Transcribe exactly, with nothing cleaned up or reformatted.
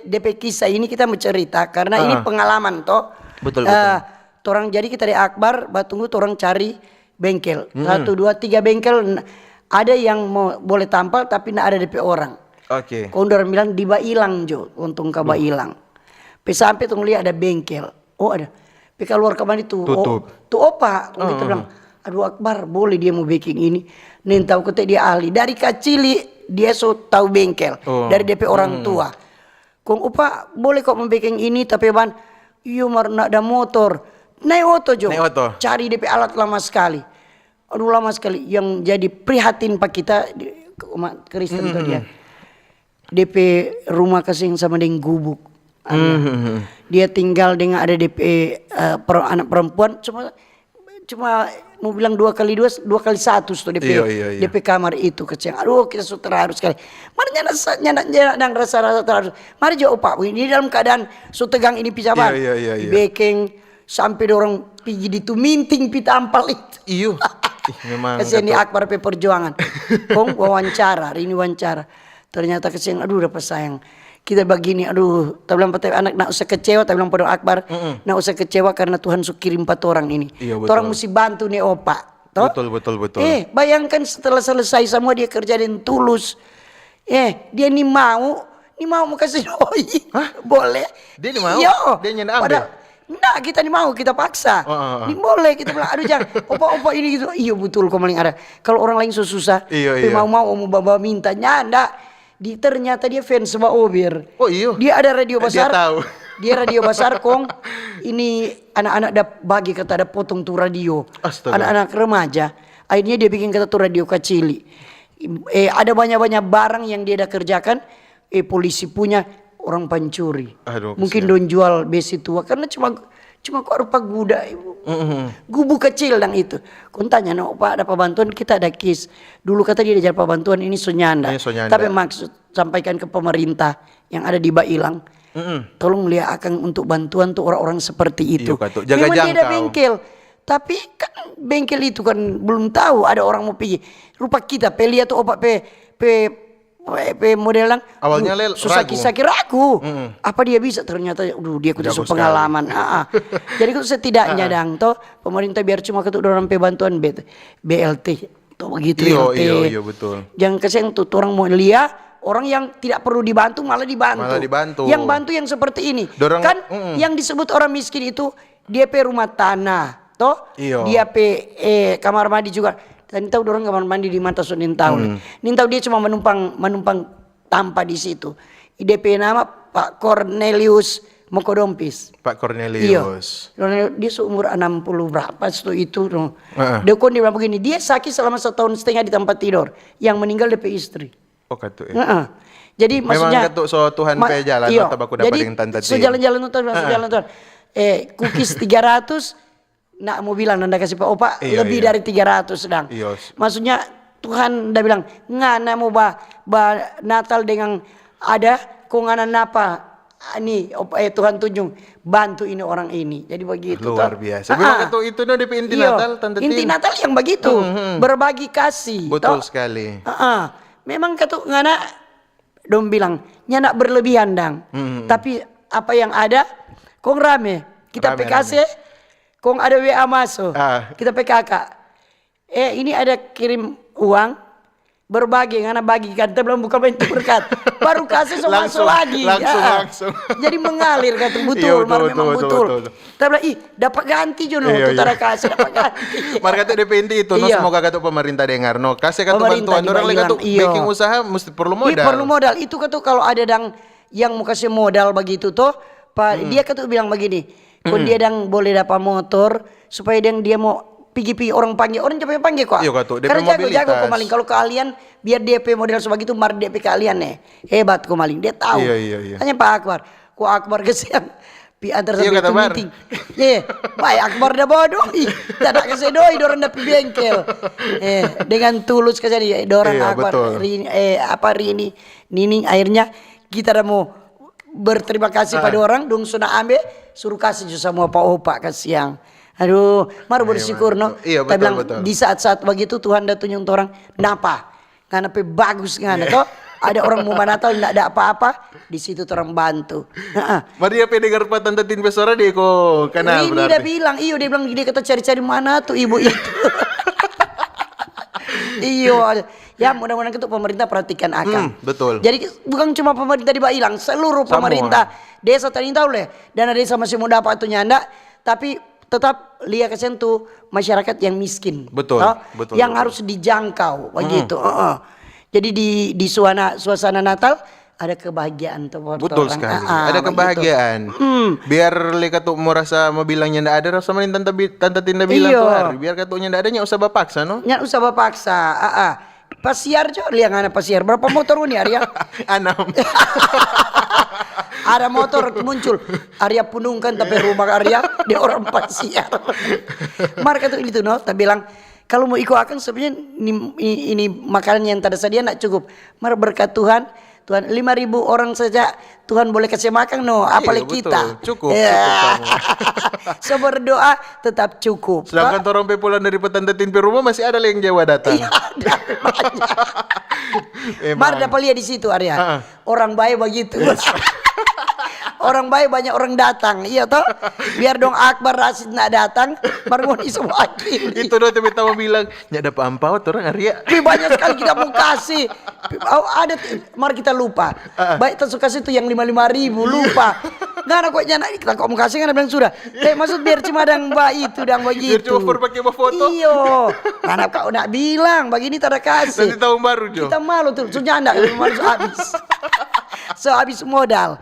D P kisah ini kita mau cerita karena ini Ah. pengalaman toh. Betul, Eh, torang jadi kita di Akbar, batunggu torang cari bengkel. Satu, dua, tiga bengkel. N- Ada yang mau boleh tampal tapi nda ada D P orang. Oke. Kong dorang bilang di Bailang jo, untung ka Bailang. Pe sampe tong lia ada bengkel. Oh ada. Pe kaluar kamari tu. Tutup. Tu opa. Kong kita bilang, aduh Akbar, boleh dia mau biking ini. Neng tau kote dia ahli. Dari kacili dia so tau bengkel. Oh. Dari D P orang tua. Kong opa, boleh kok mau biking ini, tapi ban, iyo mar nda ada motor. Nae oto jo. Nae oto. Cari D P alat lama skali. Aduh lama skali. Yang jadi prihatin pa kita di umat Kristen tu dia. D P rumah kaseng sama deng gubuk. Dia tinggal deng ada D P eh, per- anak perempuan cuma cuma mau bilang dua kali dua, dua kali satu tu D P Iyo, iyo, iyo. D P kamar itu kecil. Aduh kita su terharu skali. Mari nyanda sa- nyanda nyanda dang rasa rasa terharu. Mari jo opa ini dalam keadaan su tegang ini pisaban. Iyo, iyo, iyo, iyo. Bekeng sampe dorang pigi di tu minting pi tampal itu. Iyo. Ih, memang Kasian ni kata- Akbar pe perjuangan. Kong wawancara, hari ini wawancara. Ternyata kasian, aduh dapa sayang. Kita bagini, aduh, ta bilang pa ta anak, nak usah kecewa, ta bilang pa dong Akbar, nak usah kecewa karena Tuhan su kirim pa torang ini. Iya, betul. Torang musti bantu ni opa. Toh? Betul, betul, betul. Eh, bayangkan setelah selesai semua dia kerja dengan tulus. Eh, dia ni mau, ni mau mo kase doi. Hah? Boleh. Dia ni mau? Iyo. Dia nyanda ambe? Padahal, nda, kita ni mau, kita paksa. Oh, oh, oh. Ni boleh, kita bilang, aduh jang, opa-opa ini gitu. Iyo, betul, ko maling ada. Kalau orang lain so susah, Iyo, pe iyo. mau-mau mo bawa minta, nyanda. Di, ternyata dia fans sama Ober. Oh, iyo. Dia ada radio Eh, dia besar. tahu. Dia radio besar, kong ini anak-anak da bagi kata ada potong tu radio. Astaga. Anak-anak remaja. Akhirnya dia bikin kata tu radio kacili. Eh, ada banyak-banyak barang yang dia da kerjakan, eh, polisi punya, orang pancuri. Aduh, Mungkin kasihan. Dong jual besi tua karena cuma cuma kok rupa guda ibu. Gubu kecil dang itu. Kong tanya no, opa dapa bantuan, kita ada kis. Dulu kata dia ada dapa bantuan, ini so nyanda. Ini so nyanda. Tapi maksud sampaikan ke pemerintah yang ada di Bailang. Tolong lia akang untuk bantuan tu orang-orang seperti itu. Iyo, katu. Jaga Memang dia ada jangkau. Bengkel. Tapi kan bengkel itu kan belum tahu ada orang mau pigi. Rupa kita pe lia tu opa pe pe pe, pe model dang. Awalnya Duh, lel susah ragu. kisah ragu. Apa dia bisa, ternyata aduh dia kutu Jago su pengalaman. Ah, ah. Jadi kutu setidaknya dang toh pemerintah biar cuma ketuk dorang pe bantuan B- B L T. Toh begitu Iyo, L T. iyo, iyo, betul. Jangan kasihan tuh orang mau lia, orang yang tidak perlu dibantu malah dibantu. Malah dibantu. Yang bantu yang seperti ini. Dorang- Kan mm-mm. Yang disebut orang miskin itu dia pe rumah tanah, toh? Iyo. Dia pe eh, kamar mandi juga. Tadi tahu dorang kamar mandi di mata so nintau. Nintau dia cuma menumpang menumpang tampa di situ. Dia pe nama Pak Cornelius Mokodompis. Pak Cornelius. Cornelius, dia seumur enam puluh berapa situ itu no. Heeh. Dia kon dia bilang begini, dia sakit selama setahun setengah di tempat tidur. Yang meninggal dia pe istri. Oh, katu, eh. Heeh. Jadi Memang maksudnya katu so Tuhan pe jalan, iyo, no, tabaku dapa jadi deng tanta so Tin. Jalan-jalan no, so jalan-jalan no. Eh, kukis tiga ratus, nak mau bilang nanda kasih pa opa Iyo, lebih iyo. Dari tiga ratus dang. Iyo. Maksudnya Tuhan da bilang, ngana mau ba, ba Natal dengan ada, kong ngana napa? Ah, ni, opa, eh, Tuhan tunjung, bantu ini orang ini. Jadi begitu. Luar Toh. Biasa. Memang katu itu no depe inti Iyo, Natal, Tante inti Tin. Natal yang begitu, berbagi kasih. Betul Toh? Sekali. Heeh. Memang katu ngana dong bilang nyanda berlebihan dang. Tapi apa yang ada, kong rame. Kita Rame, P K C, kong ada W A masuk. Ah. Kita P K K. Eh, ini ada kirim uang, berbagi, ngana bagikan, kita belum buka pintu berkat. Baru kasih so masuk Langsung, lagi. langsung, Ya. langsung. Jadi mengalir kata betul, Iya, betul, mar betul, memang betul, betul. betul, betul. Kita bilang, ih, dapat ganti jo no, Iya, tu iya. Tara kasih dapat ganti. Mar katu depe inti itu, no, Iya. semoga katu pemerintah dengar, no. Kasih katu Pemerintah bantuan, juga dorang lagi bilang, katu iya. Bikin usaha mesti perlu Iya, modal. Perlu modal. Itu katu kalau ada dang yang mau kasih modal begitu toh, pa, dia katu bilang begini, kong dia dang boleh dapat motor supaya dang dia mau pigi-pigi orang pangge, orang coba pangge kok. Iya, katu. Dia Karena pe jago-jago mobilitas. kok maling. Kalau kalian biar dia pe model so begitu, mar dia pe kalian nih hebat kok maling. Dia tahu. Iya, iya, iya. Tanya Pak Akbar. Ko Akbar kesian. Pi antar Iya, sampai kata itu Bar. Meeting. Iya, baik Akbar da bawa doi. Tidak kasih doi, dorang da pi bengkel. Eh, dengan tulus kasih dia, dorang Iya, Akbar, betul. Rini, eh, apa Rini, Nining, akhirnya kita da mau berterima kasih pada orang, dong sudah ambil, suruh kasih jo sama opa-opa, kasiang. Aduh, mar bersyukur no. Iya, Ta betul, bilang, betul. Di saat-saat begitu Tuhan da tunjung orang, napa? Ngana pe bagus ngana to. Ada orang mo manatal ndak ada apa-apa, di situ torang bantu. Heeh. Mar dia pe dengar pa Tanta Tin pe suara, dia ko kanal Ini dia berarti. Bilang, iyo, dia bilang dia kata cari-cari mana tu ibu itu. Iyo, ada. Ya, mudah-mudahan itu pemerintah perhatikan akang. Hmm, betul. Jadi bukan cuma pemerintah di Bailang, seluruh Samua. Pemerintah desa tadi tahu leh, dana desa masih mau dapat atau nyanda, tapi tetap lia kasihan tu masyarakat yang miskin. Betul, Toh? betul, Yang betul. Harus dijangkau begitu. Heeh. Jadi di di suasana suasana Natal ada kebahagiaan tuh buat Betul orang. sekali. Ah, ah, Ada begitu. Kebahagiaan. Biar le katu mo rasa mo bilang nyanda ada, rasa main tanta, bi- tanta Tinda bilang Iyo. tu hari. Biar katu nyanda ada, nya usah bapaksa, no? Nggak usah bapaksa. Ah, ah. Pasiar jo, lia ngana pasiar. Berapa motor ini, Arya? Anam. Ada motor muncul. Arya punungkan tapi rumah Arya, dia orang pasiar. Mar katu itu, no, ta bilang, kalau mau iko akang sebenarnya ini, ini makanan yang tada sadia ndak cukup. Mar berkat Tuhan, Tuhan, lima ribu orang saja Tuhan boleh kasih makan, no, apalagi Iya, betul. Kita. Cukup, Ya. Cukup sama. So berdoa tetap cukup. Sedangkan torang pe pulang dari petanda tin pe rumah masih ada lagi yang jawa datang. Iya, ada banyak. Emang. Mar dapat lihat di situ, Arya. Ah. Orang baik begitu. Orang baik banyak orang datang, iya toh? Biar dong Akbar Rasid nak datang, mar ngoni so wakili. Itu dong tebe tama bilang, nya dapa ampao torang Arya. Tapi banyak sekali kita mau kasih. Oh, ada, mar kita lupa. Baik, kita suka kasih tu yang lima lima ribu, lupa. Ngana kok nyana kita kok mau kasih, ngana bilang sudah. Eh, maksud biar cuma dang ba itu, dang begitu. Biar cuma for pakai bafoto. Iyo. Ngana kau nak bilang begini tada kasih. Nanti tahun baru, Jo. Kita malu tuh, so nyanda, malu so habis. So habis modal.